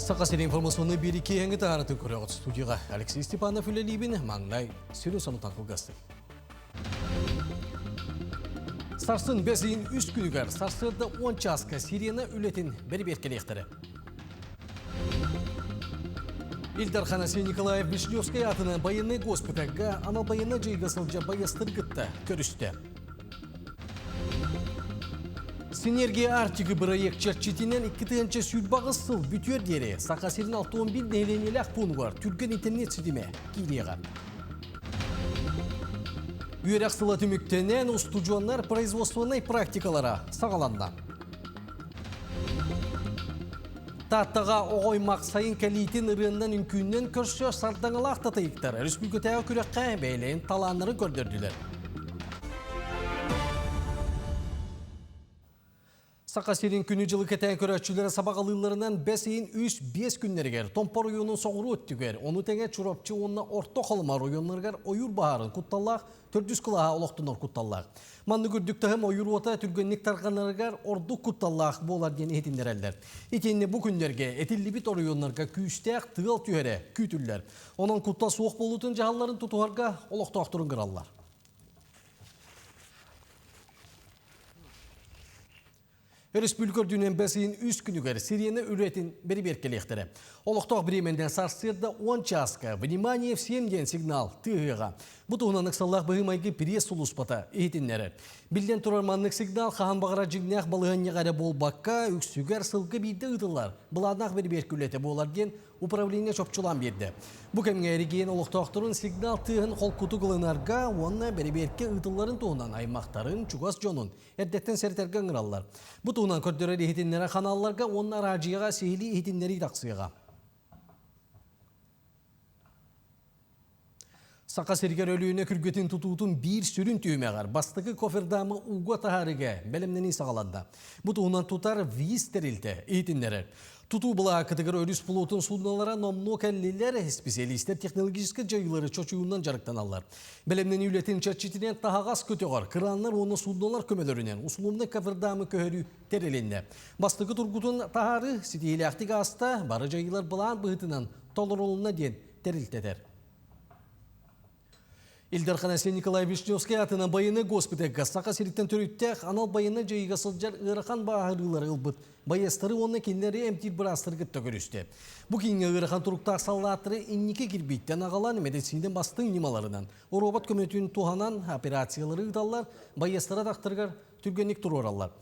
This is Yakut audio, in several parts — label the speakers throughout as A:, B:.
A: Саха сирин информационный биэри киэһэҥҥи таһаарытын көрөҕүт студияҕа Алексей Степанов үлэлиибин, маҥнай сүрүн сонутан кылгастык. Сарсын бэс ыйын үс күнүгэр сарсыарда 10 чааска сирена үлэтин бэрэбиэркэлиэхтэрэ. Ил Дархан Алексей Николаев Вишневскай аатынан байыаннай госпитальга анал байыаннай дьайыыга сылдьар байыастары кытта көрүстэ. Синергия Арктика бырайыак чэрчитинэн 2028 сыл бүтүөр диэри Саха сирин 61 нэһилиэнньэлээх пуунугар түргэн интернет ситимэ киириэҕэ. Үөрэх сыла түмүктэнэн, устудьуоннар производственнай практикалара саҕаланна. Тааттаҕа оҕо аймах сайын кэлиитин ырыаннан үҥкүүннэн көрсө сардаҥалаах татыйыктар республикатааҕы күрэххэ бэйэлэрин талааннарын көрдөрдүлэр. Саха сирин күнү-дьылы кэтээн көрөөччүлэрэ сабаҕалыылларынан бэс ыйын 3-5 күннэригэр Томпо оройуонун соҕуруу өттүгэр, ону тэҥэ Чурапчы уонна Орто Халыма оройуоннарыгар ойуур баһаарын кутталлаах төрдүс кылааһа олохтонор кутталлаах. Маннык үрдүк таһым ойуур уота түргэнник тарҕанарыгар ордук кутталлаах буолар диэн иһитиннэрэллэр. Итиэннэ бу күннэргэ этиллибит оройуоннарга күүстээх тыал түһэрэ күүтүллэр. Онон куттал суох буолуутун дьаһалларын тутуһарга олохтоохторун ыҥыраллар. Өрөспүүбүлүкэ үрдүнэн бэс ыйын үс күнүгэр сирена үлэтин бэрэбиэркэлиэхтэрэ. Олохтоох бириэмэнэн сарсыарда 10 чааска «Внимание всем» диэн сигнал тыаһыаҕа. Бу туһунан ыксаллаах быһыы-майгы пресс-сулууспата иһитиннэрэр. Биллэн турар маннык сигнал хаһан баҕарар дьиҥнээх балаһыанньаҕа эрэ буолбакка, үксүгэр сылга биирдэ ыытыллар былааннаах бэрэбиэркэ үлэтэ буолар диэн Управление чопчулаан биэрдэ. Бу кэмҥэ эрэгийиэн олохтоохторун сигнал тыаһын холкутук ылынарга уонна бэрэбиэркэ ыытылларын туһунан аймахтарын, чугас дьонун эрдэттэн сэрэтэргэ ыҥыраллар. Бу туһунан көрдөрөр иһитиннэрэр ханаалларга уонна араадьыйаҕа сиһилии иһитиннэрии тахсыаҕа. Саха сиригэр Өлүөнэ күргэтин тутуутун биир сүрүн түһүмэҕэр бастакы кофердамы ууга таһаарыыга бэлэмнэнии саҕаланна. Бу туһунан тутар ВИЗ тэрилтэ иһитиннэрэр. Тутуу былаакытыгар өрүс флотун суднолара номнуо кэллилэр, специалистэр технологическай дьайыылары чочуйуунан дьарыктаналлар. Бэлэмнэнии үлэтин чэрчитинэн таһаҕас көтөҕөр, краннар уонна суднолар көмөлөрүнэн условнай кофердамы көһөрүү тэрилиннэ. Бастакы тургутун таһаарыы ситиһиилээхтик ааста, бары дьайыылар былаан быһыытынан толорулунна диэн тэрилтэтэр. Ил Дархан Айсен Николаев Вишневскай атынан байыаннай госпитальга Саха сириттэн төрүттээх анал байыаннай дьайыыга сылдьар ыарахан бааһырыылары ылбыт байыастары уонна кинилэри эмтиир быраастары кытта көрүстэ. Бу кииҥҥэ ыарахан туруктаах саллааттары инники кирбииттэн аҕалан медицина бастыҥ ньымаларынан робот көмөтүн туһанан операциялары ыыталлар, байыастары атахтарыгар түргэнник туруораллар.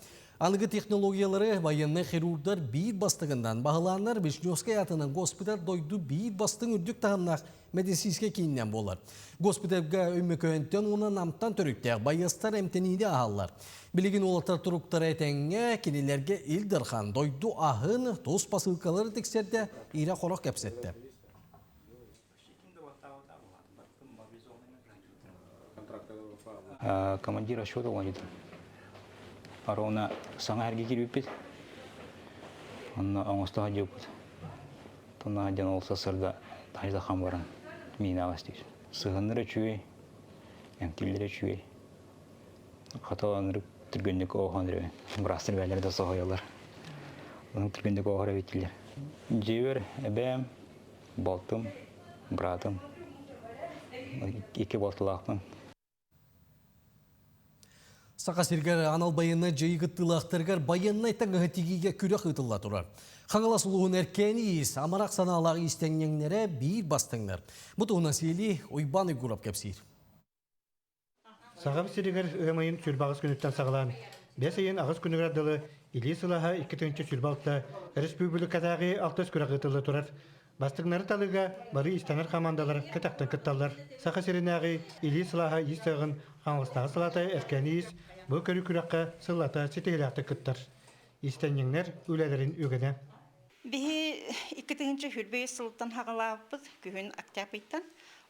A: Аныгы технологиялары военнай хирурдар биир бастыгынан баһылааннар Вишневскай атынан госпиталь дойду биир бастыҥ үрдүк таһымнаах медицинскэй киининэн буолар. Госпитальга Өймөкөөнтөн уонна Намтан төрүттээх байыастар эмтэниини аһаллар. Билигин уолаттар туруктара этэҥҥэ, кинилэргэ Ил Дархан дойду аһын, тус посылкалары тиксэрдэ, ирэ-хоро кэпсэттэ.
B: Командир расчета уонна Арона саҥа эрги киирбиппит. Онно оҥосто сылдьыбыппыт. Тонна дьон ол сарсыарда таһырдьа хан баран миинэҕэ истиир. Сыһыннар үчүгэй, эмтииллэрэ үчүгэй. Хата ынырык түргэнник ооһон эрэ. Быраастар бэйэлэрэ да соһуйаллар. Ынырык түргэнник ооһор эбит дииллэр. Дьиэбэр эбээм, Балтым, быраатым, икки балтылаахпын.
A: Саха сиригэр анал байыаннай дьайыы кыттыылаахтарыгар байыаннай таҥаһы тигиигэ күрэх ыытылла турар. Хаҥалас улууһун Эркээни иис амарах санаалаах иистэнньэҥнэрэ биир бастыҥнар. Бу туһунан сиһилии Уйбаан Уйгуров кэпсиир.
C: Сахам сиригэр ыам ыйын 28 күнүттэн саҕалаан, бэс ыйын аҕыс күнүгэр дылы илии сылаһа 2026 республикатааҕы алтыс күрэх ыытылла турар. Бастыҥнары талыыга бары иистэнэр хамаандалар кэтэхтэн кытталлар. Саха сиринээҕи илии сылааһа иис сыаҕын Хаҥаластааҕы салаата Эркээни иис бу көрүү күрэххэ сыллата ситиһиилээхтик кыттар. Иистэнньэҥнэр үлэлэрин үгэнэ.
D: Биһи 2025 сылтан хаҕалаабыппыт күһүн октябрьтан.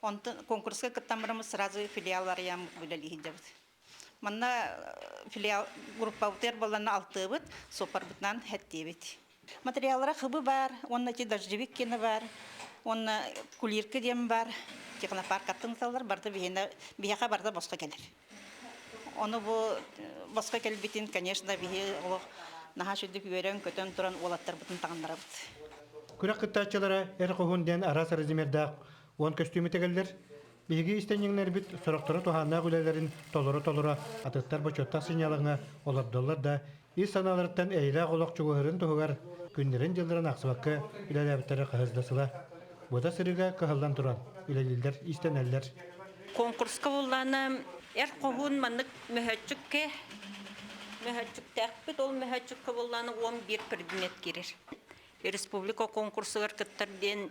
D: Онтон конкурска кыттан бараммыт сразу филиал арыйан үлэлии сылдьабыт. Манна филиал группабытыгар буолланна алтыабыт, суоппарбытынан хэттиэбит. Материаллара хыбы бар, уонна ити дождевик киэнэ бар, уонна кулирка диэн бар, технопаркаттан ыталлар, барыта биһиэнэ биһиэхэ барыта босхо кэлэр. Ону бу босхо кэлбитин, конечно, биһи олох наһаа сүрдүк үөрэн-көтөн туран уолаттарбытын таҥыннарабыт.
C: Күрэх кыттааччылара эр хоһуун диэн араас размердаах уон көстүүмү тэгэллэр. Биһиги истэнньэҥнэрбит сорохторо туһааннаах үлэлэрин толоро-толоро атыттар бочуоттаах сынньалаҥҥа олордоллор да, ис санааларыттан эйэлээх олох чугаһыырын туһугар күннэрин-дьылларын аахсыбакка үлэлээбиттэрэ хаһыс да сыла. Бу да сырыыга кыһаллан туран үлэлииллэр, иистэнэллэр.
E: Конкурска буллаана эр хоһуун маннык мөһөөччүккэ мөһөөччүктээхпит, ол мөһөөччүккэ буллаана 11 предмет киирэр. Республика конкурсугар кыттар диэн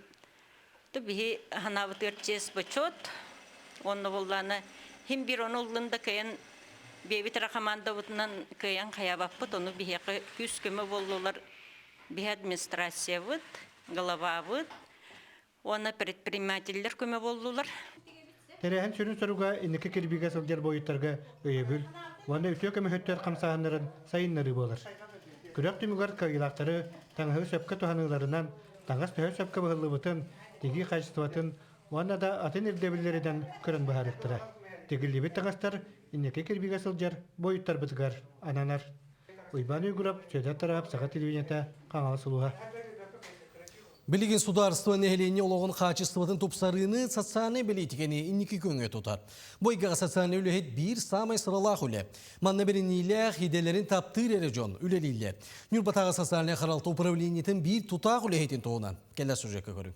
E: биһи ханаабытыгар чиэс бочуот уонна буоллаана хим биир ону ыллын да кыайан бэйэбит эрэ командабытынан кыайан хайаабаппыт ону биһиэхэ күүс-көмө буоллулар биһи администрациябыт главабыт уонна предпринимателлэр көмө буоллулар.
C: Тэрээһин сүрүн соруга инники кирбиигэ сылдьар буойуттарга өйөбүл уонна үтүө көмөһүттэр хамсааһыннарын сайыннарыы буолар. Күрэх түмүгэр кыайыылаахтары таҥаһы сөпкө туһаныыларынан, таҥас төһө сөпкө быһыллыбытын, тигии хаачыстыбатын уонна да атын ирдэбиллэринэн көрөн быһаарыахтара. Тигиллибит таҥастар инники кирбиигэ сылдьар буойуттарбытыгар ананар. Уйбаан Уйгурап, Сүөдэр Тараап, Саха телевидениета, Хаҥалас улууһа.
A: Билигин судаарыстыба нэһилиэнньэ олоҕун хаачыстыбатын тупсарыыны социальнай бэлиитикэни инники күөҥҥэ тутар. Бу эйгэҕэ социальнай үлэһит биир саамай сыралаах үлэ. Манна бэриниилээх, идэлэрин таптыыр эрэ дьон үлэлииллэр. Ньурбатааҕы социальнай харалта управлениетын биир тутаах үлэһитин туһунан кэлэр сюжекка көрүҥ.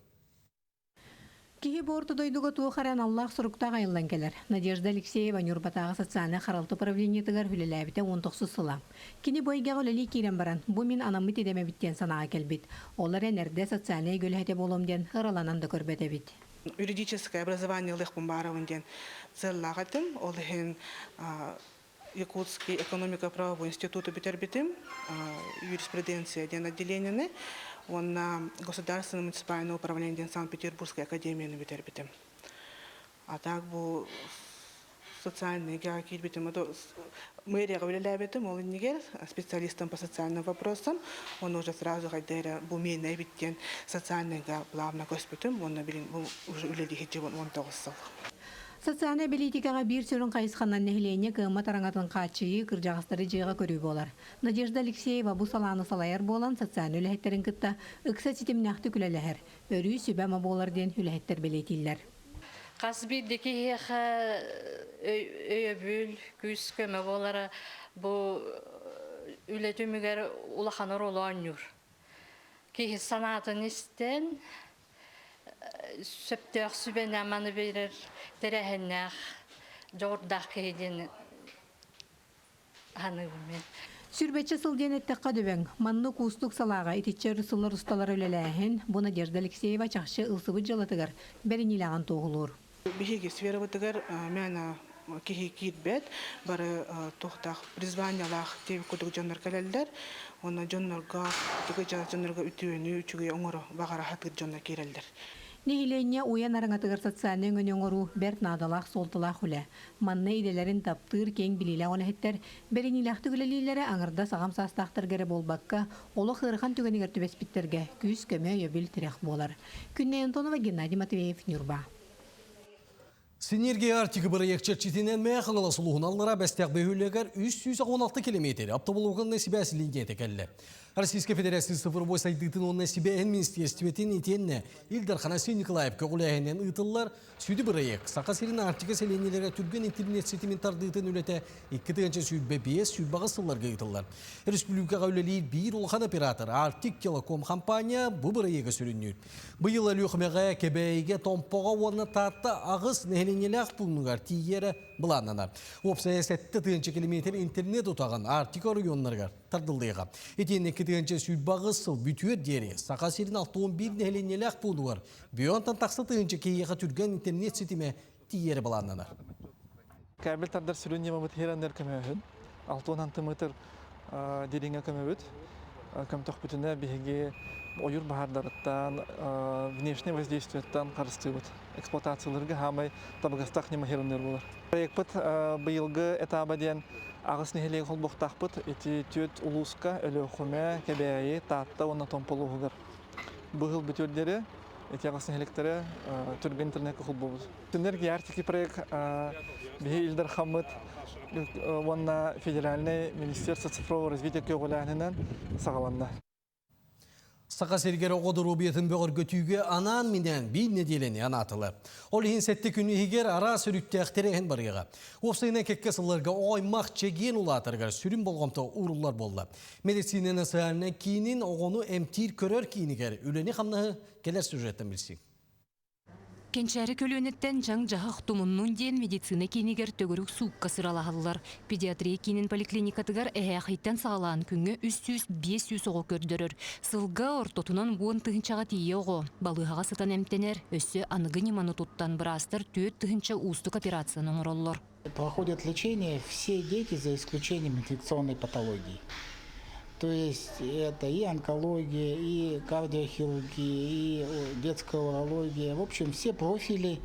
F: Киһи бу орто дойдуга туох эрэ аналлаах суруктаах айыллан кэлэр. Надежда Алексеева Ньурбатааҕы социальнай харалта управлениетыгар үлэлээбитэ 19 сыла. Кини бу эйгэҕэ үлэлии киирэн баран, бу мин анаммыт идэм эбит диэн санааҕа кэлбит. Ол эрэн эрдэ социальнай эйгэ үлэһитэ буолуом диэн ыраланан да көрбөт эбит.
G: Юридическое образование ылыахпын баарабын диэн сыаллаах этим. Ол иһин Якутский экономико-правовой институту бүтэрбитим, юриспруденция диэн отделениены уонна государственное муниципальное управление диэн Санкт-Петербургской академияны бүтэрбитим. А так бу социальный эйгэҕэ киирбитим, мэрияҕа үлэлээбитим, ол иннигэр специалистом по социальным вопросам, он уже сразу хайда эрэ бу миэнэ эбит диэн социальныйга плавно көспүтүм уонна билин бу уже үлэлии сылдьыбын 19 сыл.
F: Социальнай бэлиитикэҕэ биир сүрүн хайысханан нэһилиэнньэ кыаммат араҥатын хааччыйыы, кырдьаҕастары дьиэҕэ көрүү буолар. Надежда Алексеева бу салааны салайар буолан, социальнай үлэһиттэрин кытта ыкса ситимнээхтик үлэлэһэр, өрүү сүбэ-ама буолар диэн үлэһиттэр бэлиэтииллэр.
H: Хас биирдии киһиэхэ өйөбүл, күүс-көмө буолара бу үлэ түмүгэр улахан оруолу оонньуур. Киһи санаатын истэн, сөптөөх сүбэни-аманы биэрэр тэрээһиннээх, дьоҕурдаах киһи диэн саныыбын мин.
F: Сүүрбэччэ сыл диэн эттэххэ дөбөҥ. Маннык уустук салааҕа итиччэ өр сыллар усталара үлэлээһин, бу Надежда Алексеева чахчы ылсыбыт дьыалатыгар бэриниилээҕин туоһулуур.
G: Биһиги сферабытыгар мээнэ киһи киирбэт, бары туохтаах призваниелаах диэбит курдук дьоннор кэлэллэр. Уонна дьоннорго, дьоннорго үтүөнү, үчүгэйи оҥоро баҕара сатыыр дьоннор киирэллэр.
F: Нэһилиэнньэ уйан араҥатыгар социальнай өҥөнү оҥоруу бэрт наадалаах суолталаах үлэ. Манна идэлэрин таптыыр, киэҥ билиилээх үлэһиттэр бэриниилээхтик үлэлииллэрэ аҥардас аҕам саастаахтарга эрэ буолбакка, олох ыарахан түгэнигэр түбэспиттэргэ күүс-көмө, өйөбүл, тирэх буолар. Күннэй Антонова, Геннадий Матвеев, Ньурба.
A: Синергия Арктика бырайыак чэрчитинэн Мэхаҥалас улууһун аллара Бэстээх бөһүөлэгэр 316 километр оптоволоконнай сибээс лиинийэтэ кэллэ. Российскай Федерация цифровой сайдыытын уонна сибээһин министиэристибэтин итиэннэ Ил Дархан Айсен Николаев көҕүлээһининэн ыытыллар Сүдү бырайыак Саха сирин Арктика сэлиэнньэлэрэ түргэн интернет ситимин тардыытын үлэтэ 2025-28 сылларга ыытыллар. Республикаҕа үлэлиир биир улахан оператор Арктик Телеком компания бу бырайыагы сүрүннүүр. Быйыл Өлүөхүмэҕэ, Кэбээйигэ, Томпоҕо уонна Таатта аҕыс нэһилиэнньэлээх пуунугар тиийэрэ былааннанар. Уопсайа 7 тыһыынча километр интернет утаҕын Арктика оройуоннарыгар тардыллыаҕа. Итиэннэ 2028 сыл бүтүөр диэри Саха сирин 61 нэһилиэнньэлээх пуунугар Бүйонтан тахса тыһыынча киһиэхэ түргэн интернет ситимэ тиийэрэ былааннанар.
I: Кабель тардар сүрүн ньымабыт хираннар көмөһүн. 60 сантиметр дириҥэ көмөбүт. Көмтөхпүтүнэ биһиги ойуур баһаардарыттан, внешний воздействиеттан харыстыыбыт. Эксплуатацияларга хаамай табыгастаах ньыма хираннар буолар. Проекпыт быйылгы этаба диэн аҕыс нэһилиэги холбуохтаахпыт. Ити түөрт улууска Өлүөхүмэ, Кэбээйи, Таатта уонна Томпо улууһугар. Быһыл бүтүөрдэри ити аҕыс нэһилиэктэрэ түргэн интернекка холбуубут. Энергия Арктики проект биһи Ил Дархаммыт уонна федеральный министерство цифрового развития көҕүлээһининэн саҕаланна.
A: Саха сиригэр оҕо доруобуйатын бөҕөргөтүүгэ анаан-минээн биир нэдиэлэни анаатылар. Ол иһин сэттэ күн иһигэр араас өрүттээх тэрээһин барыаҕа. Уопсайынан кэккэ сылларга оҕо аймах чэгиэн улаатарыгар сүрүн болҕомто ууруллар буолла. Медицина национальнай киинин оҕону эмтиир көрөр киинигэр үлэни-хамнаһы кэлэр сюжеттан билсиҥ.
J: Кэнчээри көлүөнэттэн дьаҥ-дьаһах тумуннун диэн медицина киинигэр төгүрүк суукка сыралаһаллар. Педиатрия киинин поликлиникатыгар эһээхийтэн саҕалаан күҥҥэ 300-500 оҕо көрдөрөр. Сылга ортотунан 10 тыһыынчаҕа тиийэ оҕо балыыһаҕа сытан эмтэнэр, өссө аныгы ньыманы туттан быраастар 4 тыһыынча уустук операцияны оҥороллор.
K: Проходят лечение все дети за исключением инфекционной патологии. То есть это и онкология, и кардиохирургия, и детская урология. В общем, все профили,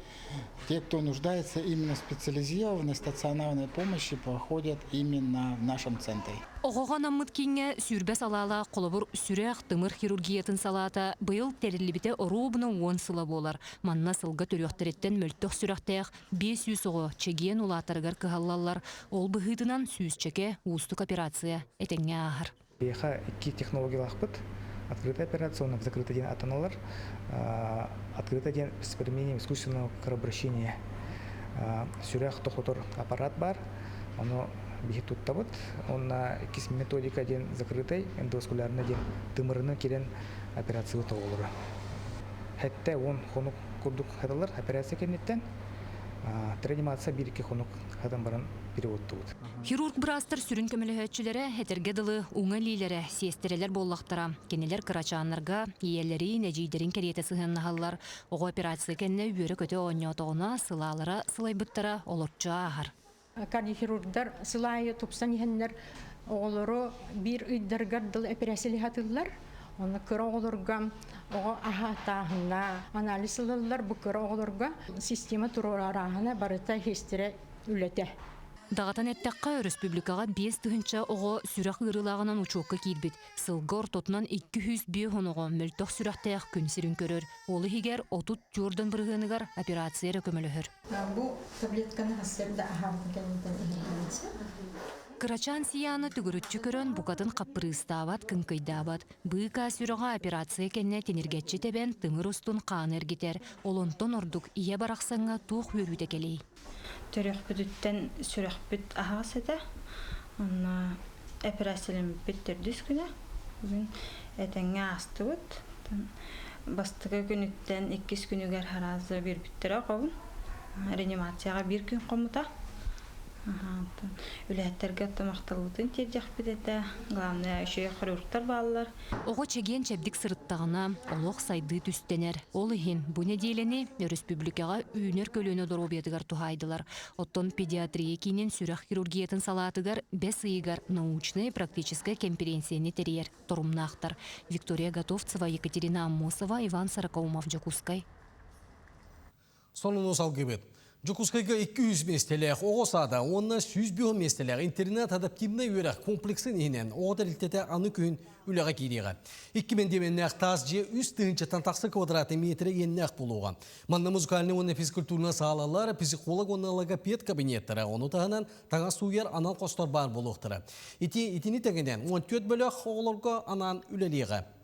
K: те, кто нуждается именно в специализированной стационарной помощи, проходят именно в нашем центре.
J: Оҕоҕо анаммыт кииҥҥэ 20 салаалаах холобур сүрэх, тымыр хирургиятын салаата быйыл тэриллибитэ оруобуна 10 сыла буолар. Манна сылга төрүөхтэриттэн мөлтөх сүрэхтээх 500 оҕо чэгиэн улаатарыгар кыһаллаллар. Ол быһыытынан сүүсчэкэ уустук операция этэҥҥэ ааһар.
L: Биһиэхэ икки технологиялаахпыт. Открытая операция, уонна закрытый диэн ааттаналлар. Открытый диэн с применением искусственного кровообращения. Сүрэх тохтотор аппарат баар. Ону биһи туттабыт. Онна иккис методика диэн закрытый, эндоваскулярный диэн тымырыны кирэн операция тоҕолоро. 70 хонук курдук хатылар операция кэнниттэн реанимация 1-2 хонук хатан баран переводтубут.
J: Хирург быраастар сүрүн көмөлөһөөччүлэрэ этэргэ дылы уҥа илиилэрэ, сиэстэрэлэр буоллахтара. Кинилэр кырачааннарга ийэлэрин, эдьиийдэрин кэриэтэ сыһыаннаһаллар. Оҕо операция кэннэ үөрэ-көтө оонньоотоҕуна, сылаалара сылайбыттара олорчу ааһар.
M: Кардиохирургдар сыл аайы тупсан иһэннэр оҕолору биир ыйдарыгар дылы эпэрээссийэлэһэ Онно кыра оҕолорго оҕо аһа тааһына анализ ылаллар. Бу кыра оҕолорго система туруорааһына барыта хистэрэ үлэтэ.
J: Даҕатан эттэххэ, өрөспүүбүлүкэҕэ 5000 оҕо сүрэх ыарыылааҕынан учуокка киирбит. Сылга ортотунан 205 оҕо мөлтөх сүрэхтээх күн сирин көрөр. Ол иһигэр 34 бырыһыаныгар операция эрэ көмөлөһөр.
M: Бу таблетканы сарсыарда аһаабытын кэнниттэн иһиллибитсэ.
J: Кырачаан Сияна төгүрүччү көрөн букатын хаппырыыстаабат, кыҥкыйдаабат. Быыкаа сүрэҕэ операция кэннэ тиниргэччи тэбэн тымыр устун хааны эргитэр. Ол онтон ордук ийэ барахсаҥҥа туох үөрүүтэ кэлиэй?
N: Төрүөхпүтүттэн сүрэхпит аһаҕас этэ. Онно эпэрээссийэлэммиппит төрдүс күнэ. Бүгүн этэҥҥэ аастыбыт. Бастакы күнүттэн иккис күнүгэр сразу биэрбиттэрэ оҕобун. Реанимацияҕа биир күн хоммута. Үлэһиттэргэ махталбытын тиэрдиэхпит этэ. Главное, үчүгэй хирургтар бааллар.
J: Оҕо чэгиэн-чэбдик сырыттаҕына, олох сайдыы түстэнэр. Ол иһин бу нэдиэлэни өрөспүүбүлүкэҕэ үүнэр көлүөнэ доруобуйатыгар туһаайдылар. Оттон педиатрия киинин сүрэх хирургиятын салаатыгар бэс ыйыгар научнай практическай кэмпириэнсийэни тэрийэр торумнаахтар. Виктория Готовцева, Екатерина Аммосова, Иван Сорокоумов, Дьокуускай.
A: Сонуну салгыыбыт. Дьокуускайга 200 миэстэлээх оҕо саада уонна 105 миэстэлээх интернат адаптивнай үөрэх комплексын иһинэн оҕо тэрилтэтэ аны күһүн үлэҕэ киириэҕэ. Икки мэндиэмэннээх таас дьиэ 3 тыһыынчаттан тахса квадратный метрэ иэннээх буолуоҕа. Манна музыкальнай уонна физкультурнай саалалар, психолог уонна логопед кабинеттара, ону таһынан таҥас сууйар анал хостор баар буолуохтара. Ити итини тэҥинэн 14 бөлөх оҕолорго анаан үлэлиэҕэ.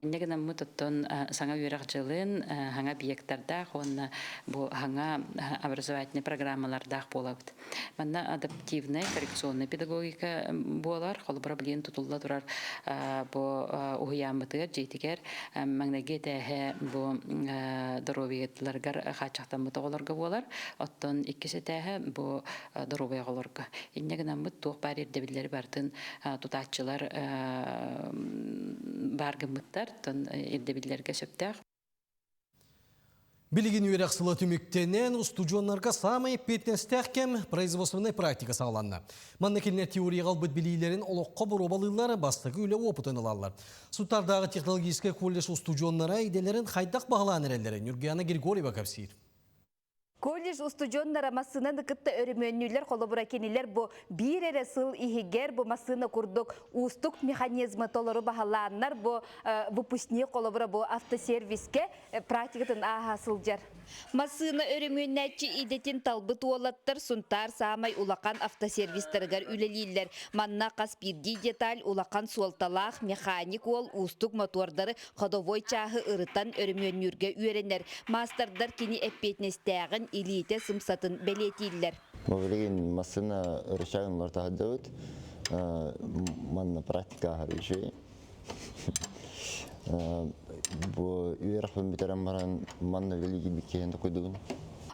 O: Инньэ гынаммыт оттон саҥа үөрэх дьылын саҥа объектардаах уонна бу саҥа образовательнай программалардаах буолабыт. Манна адаптивнай коррекционный педагогика буолар. Холобура билигин тутулла турар бу уһуйааммытыгар дьиэтигэр маҥнайгы этээһэ бу доруобуйаларыгар хааччахтаммыт оҕолорго буолар. Оттон иккис этээһэ бу доруобуйа оҕолорго. Инньэ гынаммыт туох баар ирдэбиллэри барытын тутааччылар баар гыммыттар, ирдэбиллэргэ сөптөөх.
A: Билигин үөрэх сыла түмүктэнэн, устудьуоннарга саамай эппиэтинэстээх кэм производственнай практика саҕаланна. Манна кинилэр теорияҕа ылбыт билиилэрин олоххо боруобалыыллар, бастакы үлэ опытын ылаллар. Сунтаардааҕы технологическай колледж устудьуоннара идэлэрин хайдах баһылаан эрэллэрин Нюргуяна Григорьева кэпсиир.
P: Колледж. Колледж устудьуоннара массыынаны кытта өрөмүөннүүллэр холобура кинилэр бу биир эрэ сыл иһигэр бу массыына курдук уустук механизмы толору баһылааннар бу выпускник холобура бу автосервиске практикатын ааһа сылдьар. Массыына өрөмүөннээччи идэтин талбыт уолаттар Сунтаар саамай улахан автосервистарыгар үлэлииллэр. Манна хас биирдии деталь улахан суолталаах механик уол уустук мотуордары ходовой чааһы ырытан өрөмүөннүүргэ үөрэнэр. Маастардар кини эппиэтинэстээҕин, илиитэ сымсатын бэлиэтииллэр.
Q: Бу билигин массыына рычагын уларытаһырдыбыт. Манна практика аһар үчүгэй. Бу үөрэхпин бүтэрэн баран манна үлэлии киһин токуйдубун.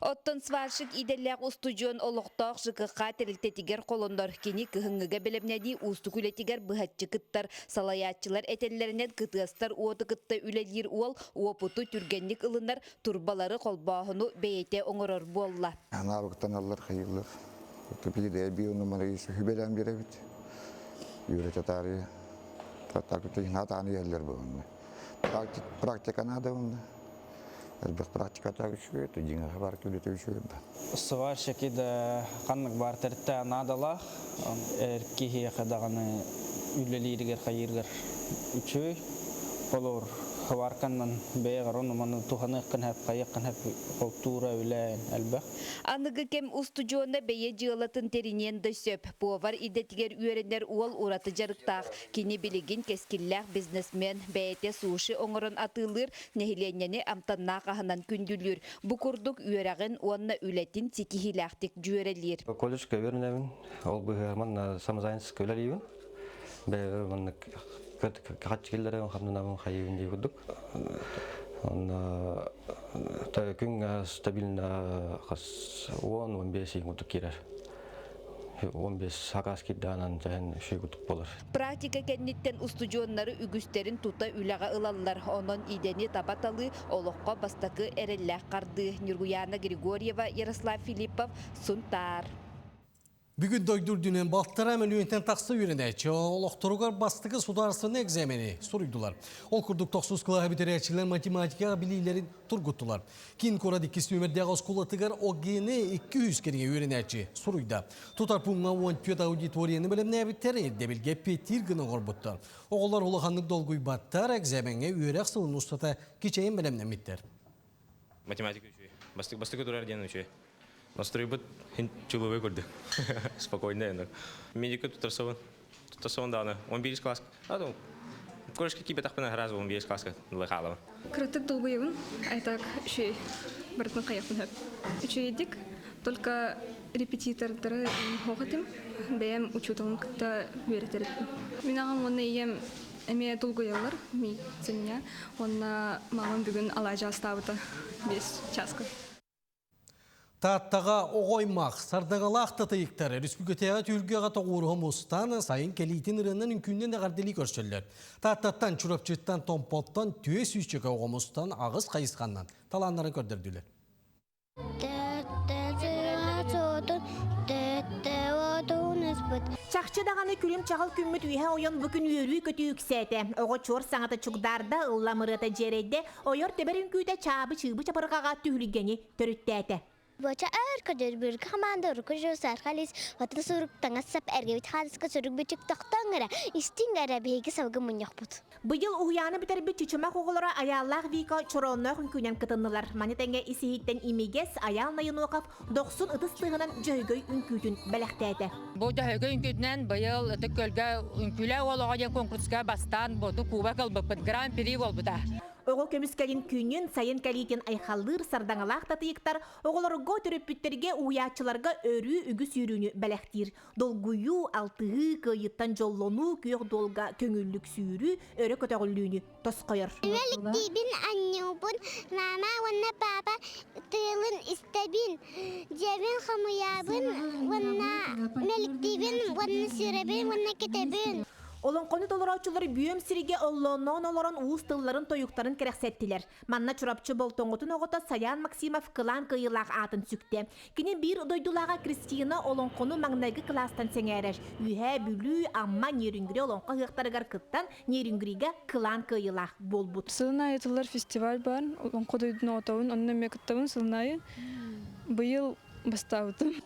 P: Оттон сварщик идэлээх устудьуон олохтоох ЖКХ тэрилтэтигэр холонор. Кини кыһыҥҥыга бэлэмнэнии уустук үлэтигэр быһаччы кыттар. Салайааччылар этэллэринэн кытыастар уоту кытта үлэлиир уол уопуту түргэнник ылынар, турбалары холбооһуну бэйэтэ оҥорор буолла.
R: Анаабыктан аллар хайыыллар. Тупида био сүбэлээн биэрэбит. Үөрэтэ таарыйа. Татааны иһэллэр буолунна. Практика наада уонна. Элбэх практиката үчүгэй, дьиҥэҕэ бар күлүтэ үчүгэй да.
S: Сварщики да ханнык баар тэртэ наадалаах. Эр киһиэхэ даҕаны үлэлииригэр хайыырыгар үчүгэй. Олор хабарканнан бэйэҕэр ону-маны туһаныаххын хэп, хайыаххын хэп култуура үлээн элбэх.
P: Аныгы кэм устудьуона бэйэ дьыалатын тэриниэн да сөп. Повар идэтигэр үөрэнэр уол ураты дьарыктаах. Кини билигин кэскиллээх бизнесмен, бэйэтэ суши оҥорон атыылыыр, нэһилиэнньэни амтаннаах аһынан күндүлүүр. Бу курдук үөрэҕин уонна үлэтин ситиһиилээхтик дьүөрэлиир.
T: Колледжка үөрэнэбин, ол быһыар манна самозанятскай үлэлиибин. Бэйэбэр маннык хаччы киллэрэн хамнанабын хайыыбын дии курдук. Онно күҥҥэ стабильно хас 10-15 ый курдук киирэр. 15 сакаас кирдэҕинэн дьэһэн үчүгэй курдук буолар.
P: Практика кэнниттэн устудьуоннары үгүстэрин тута үлэҕэ ылаллар. Онон идэни таба талыы олоххо бастакы эрэллээх хардыы. Ньургуйаана Григорьева, Ярослав Филиппов, Сунтаар.
A: Бүгүн дойду үрдүнэн балтараа мөлүйүөнтэн тахса үөрэнээччи олохторугар бастакы судаарыстыбаннай экзамени суруйдулар. Ол курдук тохсус кылааһы бүтэрээччилэр математикаҕа билиилэрин тургуттулар. Киин куорат иккис нүөмэрдээх оскуолатыгар ОГЭ-ни 200 кэриҥэ үөрэнээччи суруйда. Тутар пууҥҥа 14 аудиторияны бэлэмнээбиттэр, ирдэбилгэ эппиэттиир гына оҥорбуттар. Оҕолор улаханнык долгуйбаттар, экзамеҥҥэ үөрэх сылын устата кичэйэн бэлэмнэммиттэр.
U: Математика үчүгэй. Бастык бастакы турар диэн үчүгэй. Настроебыт хин чулубай көрдө. Спокойно енді. Медика туттарсабын. Туттарсабын даҕаны 11 класс. А то Короче, кибетахпына сразу 11 класска лыхалабын.
V: Кыратык долгуйабын. Айтак үчүгэй. Барытын хайахпын хөп. Үчүгэйдик. Только репетитордары хоҕатым. Бэйэм учууталым кытта үөрэтэр этим. Мин аҕам уонна ийэм эмиэ долгуйаллар миитинҥэ уонна мамам бүгүн алаадьы астаабыта 5 чааска.
A: Тааттаҕа оҕо-аймах, сардаҥалаах татыйыктар республикатааҕы түһүлгэҕэ тоҕуоруһа мустан, сайын кэлиитин ырыанан үҥкүүннэн эҕэрдэлии көрсөллөр. Тааттаттан, Чурапчыттан, Томпоттон түө сүүсчэкэ оҕо мустан аҕыс хайысханнан талааннарын көрдөрдүлэр.
W: Чахчы даҕаны күлүм-чаҕыл күммүт үөһэ ойон бу күн үөрүү-көтүү үксээтэ. Оҕо чуор саҥата чугдаарда, ылламырыата дьиэрэйдэ, ойор-тэбэр үҥкүүтэ чаабы-чыыбы чапырҕаҕа түһүлгэни төрүттээтэ.
X: Боча өр көдөрбүргэ хамаанда уруку жу сархалис отын сурук таҥас сап эргебит хаалыска сурук бичик тохтоҥ эрэ истиҥ эрэ биһиги салгы мунньахпыт.
W: Быйыл уһуйааны бүтэрбит Чычымах оҕолоро Айааллаах Вика чороонноох үҥкүүнэн кытыннылар. Маны тэҥэ ис-иһиттэн имигэс Айаал Найыноков дохсун ытыс тыаһынан Дьөһөгөй үҥкүүтүн бэлэхтээтэ.
Y: Бу Дьөһөгөй үҥкүүтүнэн быйыл Ытык Күөлгэ үҥкүүлээх уол оҕо диэн конкурска бастаан боту кубок ылбыппыт. Гран-при буолбута.
W: Оҕо көмүскэлин күнүн, сайын кэлиитин айхаллыыр сардаҥалаах татыйыктар оҕолорго, төрөппүттэргэ, уһуйааччыларга өрүү үгүс үөрүүнү бэлэхтиир. Долгуйуу, алтыһыы, кыайыттан дьоллонуу, күөх дуолга көҥүллүк сүүрүү, өрө көтөҕүллүүнү тосхойор.
X: Мэликтиибин, анньуубун, мама уонна папа тыылын истэбин, дьиэбин хомуйабын уонна мэликтиибин уонна сүүрэбин уонна кэтэбин.
W: Олоҥхону толорооччулар бүөм сиригэ оллоонноон олорон уус тылларын тойуктарын кэрэхсэттилэр. Манна Чурапчы Болтоҥотун оҕото Саян Максимов кылаан кыайыылаах аатын сүктэ. Кини биир дойдулааҕа Кристина олоҥхону маҥнайгы кылаастан сэҥээрэр. Үөһээ Бүлүү, Амма, Нерюнгри олоҥхо ыһыахтарыгар кыттан, Нерюнгрига кылаан кыайыылаах буолбут.
Z: Сылын аайы тыллар фестиваль бар. Олоҥхо дойдутун оҕотобун, онно эмиэ кыттабын сылын аайы.
V: Быйыл бастаабытым.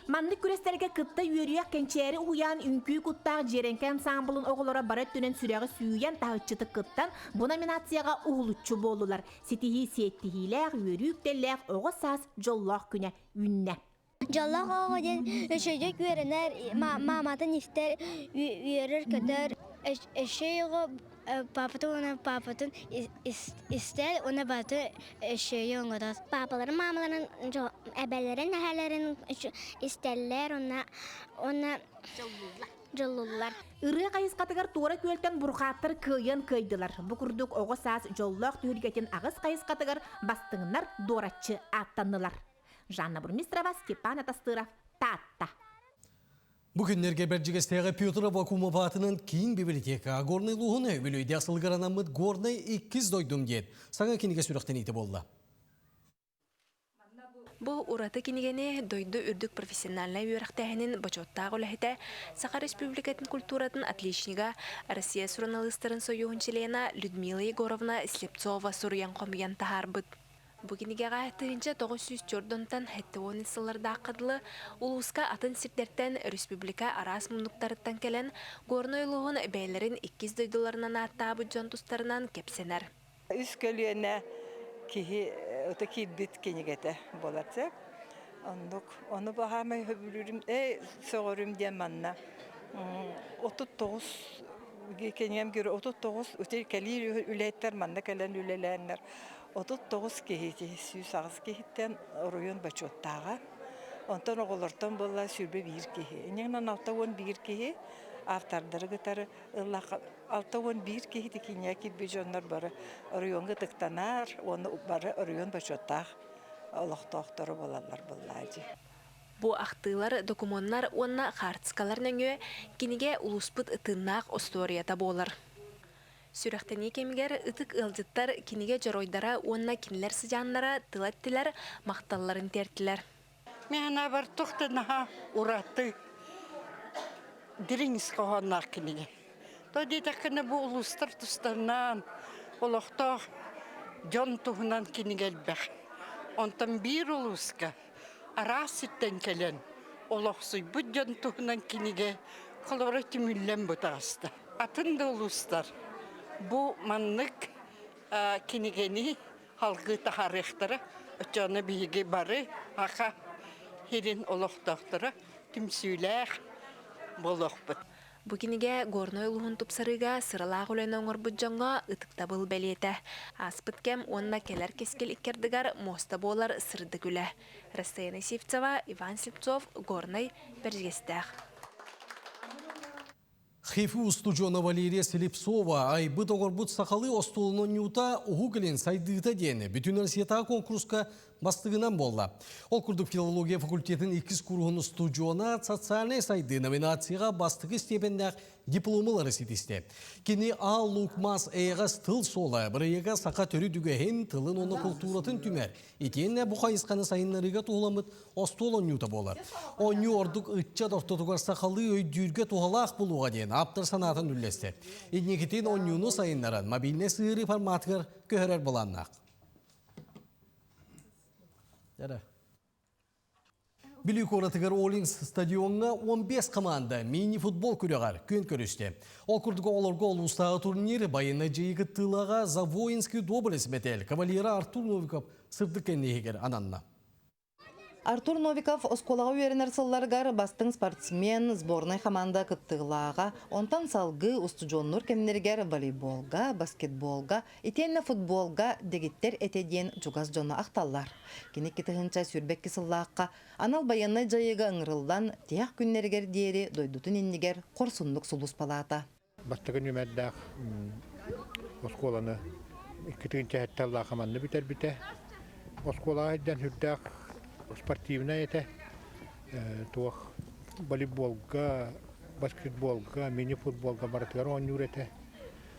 W: Маннык күрэстэргэ кытта үөрүйэх Кэнчээри уһуйаан үҥкүү куттаах Дьиэрэҥкэ ансаамбылын оҕолоро бары өттүнэн сүрэҕи сүүйэн таһыччытык кыттан, бу номинацияҕа уһулуччу буоллулар. Ситиһии сиэттиһиилээх, үөрүү үктэллээх оҕо саас дьоллоох күнэ үүннэ.
X: Дьоллоох оҕо диэн үчүгэйдик үөрэнэр, мааматын истэр, үөрэр-көтөр. Эшей оҕо папатын уонна папатын истэр уонна барыта эшейи оҥорор. Папаларын, маамаларын, эбэлэрин, эһэлэрин истэллэр уонна уонна дьоллууллар.
W: Ырыа хайысхатыгар Туора Күөлтэн бурхааттар кыайан кыайдылар. Бу курдук оҕо саас дьоллоох түһүлгэтин аҕыс хайысхатыгар бастыҥнар дуораччы ааттаннылар. Жанна Бурмистрова, Степан Атастыров, Таатта.
A: Бу күннэргэ Бэрдьигэстээҕи Петр Аввакумов аатынан киин библиотека Горнай улууһун үбүлүөйдээх сылыгар анаммыт Горнай иккис дойдум диэн саҥа кинигэ сүрэхтэниитэ буолла.
B: Бу ураты кинигэни дойду үрдүк профессиональнай үөрэхтээһинин бочуоттаах үлэһитэ, Саха Республикатын культуратын отличнига, Россия суруналыыстарын сойууһун чилиэнэ Людмила Егоровна Слепцова суруйан-хомуйан таһаарбыт. Бу кинигэҕэ 1900 чордонтон 70 сыллардаахха дылы улууска атын сирдэртэн республика араас муннуктарыттан кэлэн Горнай улууһун бэйэлэрин иккис дойдуларынан ааттаабыт дьон тустарынан кэпсэнэр.
C: Үс көлүөнэ киһи ото киирбит кинигэтэ буолар сөп. Оннук. Ону баһаамай сөбүлүүрүм, ээ сөҕөрүм диэн манна 39 кинигэм киирэ 39 үтей кэлиир үлэһиттэр манна кэлэн үлэлээннэр 39 киһи, 108 киһиттэн оройуон бочуоттааҕа. Онтон оҕолортон буолла 21 киһи. Инньэ 61 киһи автордары кытары ыллахха 61 киһи тикиинньэ киирбит дьоннор бары оройуоҥҥа ытыктанар уонна бары оройуон бочуоттаах олохтоохторо буолаллар буоллаа дии.
B: Бу ахтыылар, докумуоннар уонна хаартыскалар нөҥүө кинигэ улууспут тыыннаах остуоруйата буолар. Сүрэхтэнии кэмигэр ытык ыалдьыттар кинигэ дьоруойдара уонна кинилэр сыдьааннара тыл эттилэр, махталларын тиэртилэр.
D: Мин бар туох да наһаа ураты дириҥ ис хоһоонноох кинигэ. То диэтэххинэ бу улуустар тустарынан олохтоох дьон туһунан кинигэ элбэх. Онтон биир улууска араас сиртэн кэлэн олохсуйбут дьон туһунан кинигэ холобура түмүллэн бу таҕыста. Атын да улуустар бу маннык кинигэни салгыы таһаарыахтара. Оччоҕуна биһиги бары Аха сирин олохтоохторо түмсүүлээх буолуохпут.
B: Бу кинигэ Горнай улууһун тупсарыыга сыралаах үлэни оҥорбут дьоҥҥо ытыктабыл бэлиэтэ. Ааспыт кэм уонна кэлэр кэскил икки ардыгар муоста буолар сырдык үлэ. Рассеяна Сивцева, Иван Слепцов, Горнай, Бэрдьигэстээх.
A: ХИФУ устудьуона Валерия Слепцова айбыт оҥорбут сахалыы остуолун оонньуута Уһук Илин сайдыыта диэн бүтүн Россиятааҕы конкурска бастыгынан буолла. Ол курдук филология факультетын иккис куруһун устудьуона социальнай сайдыы номинацияҕа бастакы степеннээх диплому ылары ситистэ. Кини Аал Лук Мас эйэҕэс тыл суола бырайыага саха төрүт үгэһин, тылын уонна култууратын түмэр. Итиэннэ бу хайысханы сайыннарыыга туһуламмыт остуол оонньуута буолар. Оонньуу ордук ыччат ортотугар сахалыы өйдүүргэ туһалаах буолуоҕа диэн ааптар санаатын үллэстэр. Инникитин оонньууну сайыннаран мобильнай сыһыарыы форматыгар көһөрөр былааннаах. Бүлүү куоратыгар Олинс стадиоҥҥа 15 команда мини-футбол күрэҕэр күөн көрүстэ. Ол курдук оҕолорго улуустааҕы турнир байыаннай дьайыы кыттыылааҕа «За воинскую доблесть» мэтээл кавалера Артур Новиков сырдык кэнниһигэр ананна.
E: Артур Новиков оскуолаҕа үөрэнэр сылларыгар бастыҥ спортсмен, сборнай хамаанда кыттыылааҕа, онтон салгыы устудьуоннуур кэмнэригэр волейболга, баскетболга, итиэннэ футболга дэгиттэр этэ диэн чугас дьоно ахталлар. Кини 2022 сыллаахха анал байыаннай дьайыыга ыҥырыллан, тиһэх күннэригэр диэри дойдутун иннигэр хорсуннук сулууспалаата.
H: Бастакы нүөмэрдээх оскуоланы 2 тыһыынча сыллаахха манна бүтэрбитэ. Оскуолаҕа сылдьан сүрдээх спортивнай этэ. Туох волейболга, баскетболга, мини-футболга барытыгар оонньуур этэ.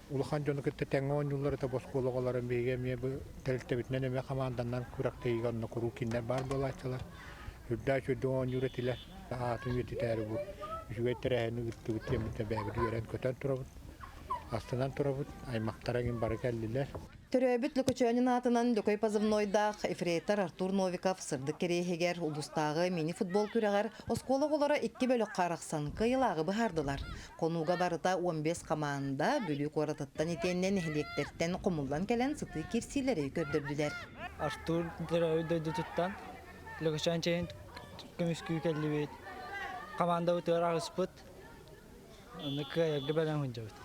H: Улахан дьону кытта тэҥҥэ оонньууллар этэ бу оскуола оҕолоро биһиги эмиэ бу тэрилтэбитинэн эмиэ хамаанданан күрэхтэһиигэ онно куруук кинилэр баар буолааччылар. Үрдээх үчүгэйдик оонньуур этилэр. Аатын үйэтитээри бу үчүгэй тэрээһини ыыттыбыт диэммит бэйэбит үөрэн-көтөн турабыт, астынан турабыт, аймахтара эҥин бары кэллилэр.
E: Төрөөбүт Лөкөчөөнүн аатынан Лөкөй позывнойдаах ефрейтор Артур Новиков сырдык кэриэһигэр улуустааҕы мини-футбол күрэҕэр оскуола оҕолоро икки бөлөххө арахсан кыайыылааҕы быһаардылар. Хонууга барыта 15 хамаанда Бүлүү куоратыттан итиэннэ нэһилиэктэртэн хомуллан кэлэн сытыы киирсиилэри көрдөрдүлэр.
F: Артур төрөөбүт дойдутуттан Лөкөчөөн чэйин көмүскүү кэллибит. Командабытыгар аҕыспыт. Онно кыайарга бэлэм сылдьабыт.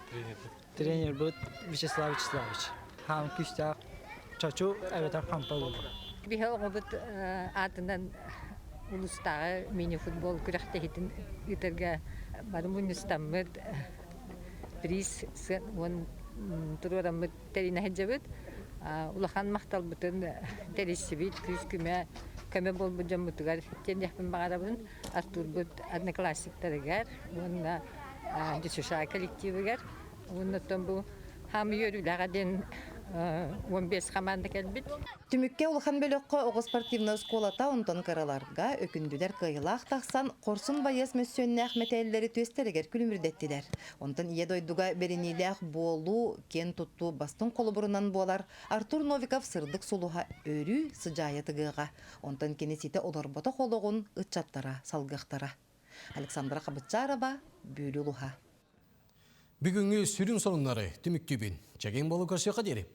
F: Тренербит Вячеслав Вячеславович. Хаам күүстээх чочу эбэтэр хампа буолар.
Y: Биһи оҕобут аатынан улуустааҕы мини-футбол күрэхтэһиитин ыытарга бары мунньустаммыт приз уон туруораммыт тэринэ сылдьабыт. Улахан махталбытын тэрийсибит, күүс-көмө көмө буолбут дьоммутугар тиэрдиэхпин баҕарабын. Артурбут одноклассниктарыгар уонна ДЮСШ коллективыгар. Уонна оттон бу хаамыы үөрүүлээҕэ диэн 15 хамаанда кэлбит.
E: Түмүккэ улахан бөлөххө оҕо спортивнай оскуолата, онтон кыраларга өкүндүлэр кыайыылаах тахсан, хорсун байыас мөссүөннээх мэтээллэри түөстэригэр күлүмүрдэттилэр. Онтон Ийэ дойдуга бэриниилээх буолуу, киэн туттуу бастыҥ холобурунан буолар Артур Новиков сырдык сулуһа өрүү сыдьаайа тыгыаҕа. Онтон кини ситэ олорботох олоҕун ыччаттара салгыахтара. Александра Хабытчарова, Бүлүү улуһа.
A: Бүгүҥҥү сүрүн сонуннары түмүктүүбүн. Чэгиэн буолу көрсүөххэ диэри.